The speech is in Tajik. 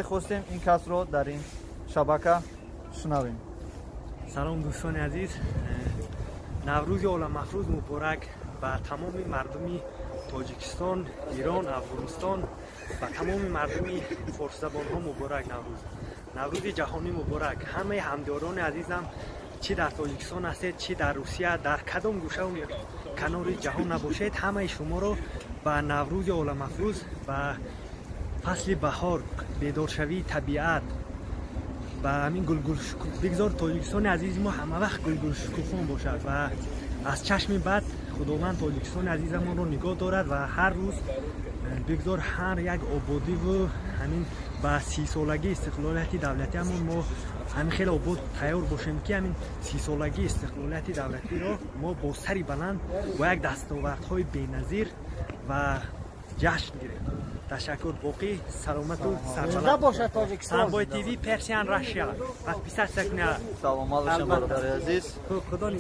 Хостем ин касро дар ин шабака шунавем. Салом, дӯстони азиз, Наврӯзи оламафрӯз муборак ба тамоми мардуми Тоҷикистон, Ирон, Афғонистон, ба тамоми мардуми форсзабонҳо муборак Наврӯз. Наврӯзи ҷаҳонӣ муборак. Ҳамаи ҳамдиёрони азизам, чӣ дар Тоҷикистон ҳастед, чӣ дар Русия, дар кадом гӯшаву канори ҷаҳон набошед, ҳамаи шуморо ба Наврӯзи оламафрӯз, ба фасли баҳор, бедоршавии табиат, ба ҳамин гулгул. Бигзор Тоҷикистони азизи мо ҳамавақт гулгулшукуфон бошад ва аз чашми бад Худованд Тоҷикистони азизамонро нигоҳ дорад ва ҳар рӯз бигзор ҳар як ободиву ҳамин ба 30-солагии истиқлолияти давлатиамон мо ҳамин хеле обод тайёр бошем, ки ҳамин 30-солагии истиқлолияти давлатиро мо бо сари баланд, бо як дастовардҳои беназир ва ҷашн гирем. Ташаккур, боқӣ саломату сарбаланд бошад Тоҷикистон. Самбой ТВ Персиан Russia подписаться кунед. Саломат бошед, бародари азиз. Худо.